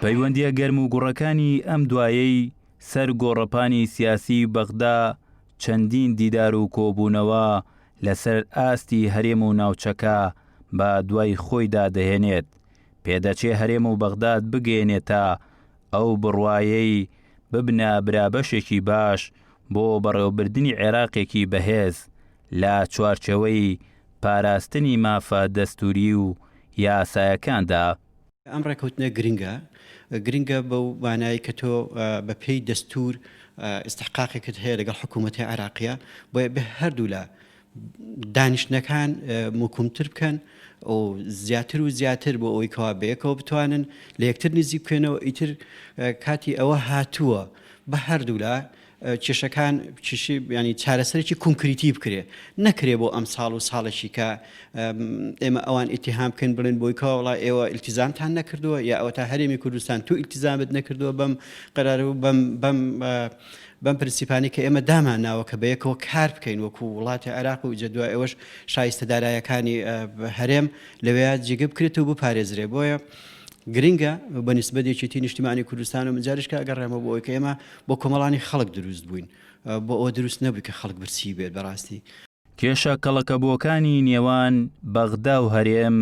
پەیوەندییە گەرم و گوڕەکانی ئەم دوایەی سەر گۆڕەپانی سیاسیی بەغدا چەندین دیدار و کۆبوونەوە لەسەر ئاستی هەرێم و ناوچەکە بە دوای خۆیدا دەهێنێت، پێدەچێ هەرێم و بەغداد بگەیەنێتە ئەو بڕوایەی ببنە برابەشێکی باش بۆ بەڕێوەبردنی عێراقێکی بەهێز لە چوارچێوەی پاراستنی مافە دەستووری و یاسایەکاندا. ئەم ڕێکەوتنە گرنگە، گرنگە بەو مانای کە تۆ بە پێی دەستوور ئیستحقاقێکت هەیە لەگەڵ حکوومەتی عێراقیە، بۆیە بێ هەردوولا دانیشتنەکان موکومتر بکەن و زیاتر و زیاتر بۆ ئەوەی کەوا بەیەکەوە بتوانن لە یەکتر نزیک بکەنەوە ئیتر کاتی ئەوە هاتووە بە هەردوولا کێشەکان کێشەی ینی چارەسەرێکی کونکریتی بکرێ نەکرێ بۆ ئەم ساڵ و ساڵێکی کە ئێمە ئەوان ئیتیهام بکەین بڵێن بۆی کەوا وڵا ئێوە ئیلتیزامتان نەکردووە یا ئەوە تا هەرێمی کوردستان تو ئیلتیزامت نەکردووە بەم قەرار و بەم بەم بەم پرنسیپانی کە ئێمە دامان ناوە کە بەیەکەوە کار بکەین وەکو وڵاتی عێراق و جە دوای ئەوەش شایستە دارایەکانی هەرێم لەوێ جێگە بکرێت و بپارێزرێ بۆیە گرنگە بە نسبەت یەکێتی نیشتیمانی کوردستان و مجاریش کە ئەگەڕێمەوە بۆ ئەوەی کە ئێمە بۆ کۆمەڵانی خەڵک دروست بووین بۆ ئەوە دروست نەبووی کە خەڵک برسی بێت بەڕاستی. کێشە کەڵەکەبووەکانی نێوان بەغدا و هەرێم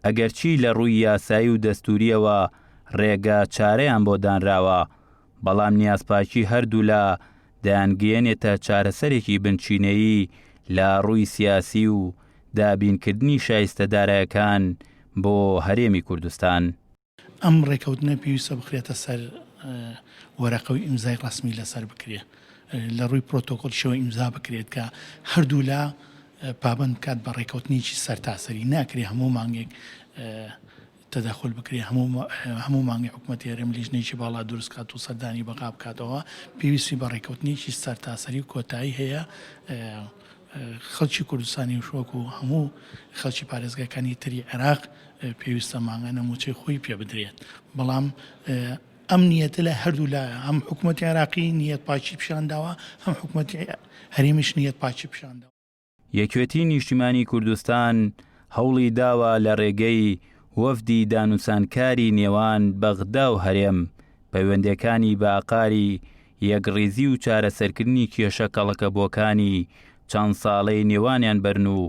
ئەگەرچی لە ڕووی یاسایی و دەستوورییەوە ڕێگە چارەیان بۆ دانراوە، بەڵام نیازپاکی هەردوولا دەیانگەیەنێتە چارەسەرێکی بنچینەیی لە ڕووی سیاسی و دابینکردنی شایستە دارایەکان بۆ هەرێمی کوردستان. ئەم ڕێکەوتنە پێویستە بخرێتە سەر وەرەقە و ئیمزای ڕەسمی لەسەر بکرێت لە ڕووی پرۆتۆکۆلیشەوە ئیمزا بکرێت کە هەردوولا پابەند بکات بە ڕێکەوتنێکی سەرتاسەری ناکرێ هەموو مانگێک تەدەخول بکرێ هەموو مانگی حکوومەتی هەرێم لیژنەیەکی باڵا دروست کات و سەردانی بەغا بکاتەوە پێویستی بە ڕێکەوتنێکی سەرتاسەری و کۆتایی هەیە خەڵکی کوردستانیش وەکو هەموو خەڵکی پارێزگاکانی تری عێراق پێویستە مانگانە مووچەی خۆی پێ بدرێت، بەڵام ئەم نیەتە لە هەردوو لایە هەم حکوومەتی عێراقی نیەت پاکی پیشان داوە هەم حکوومەتی هەرێمیش نیەت پاکی پیشان داوە. یەکێتی نیشتیمانی کوردستان هەوڵی داوە لە رێگەی وەفدی دانوسانکاری نێوان بەغدا و هەرێم پەیوەندیەکانی بە ئاقاری یەکڕیزی و چارەسەرکردنی کێشە کەڵەکەبووەکانی چەند ساڵەی نێوانیان بەرن و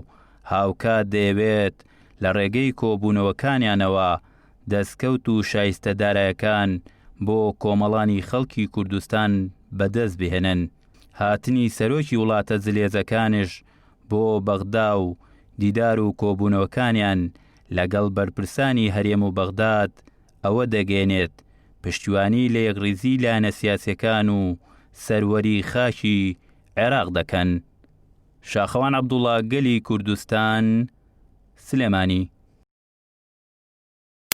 هاوکات دەیەوێت لە ڕێگەی کۆبوونەوەکانیانەوە دەستکەوت و شایستە دارایەکان بۆ کۆمەڵانی خەڵکی کوردستان بەدەست بهێنن. هاتنی سەرۆکی وڵاتە زلهێزەکانش بۆ بەغدا و دیدار و کۆبوونەوەکانیان لەگەڵ بەرپرسانی هەرێم و بەغداد ئەوە دەگەیەنێت پشتیوانی لە یەکڕیزی لایەنە سیاسیەکان و سەروەری خاکی عێراق دەکەن. شاخەوان عەبدوڵا گەلی کوردستان، سلێمانی.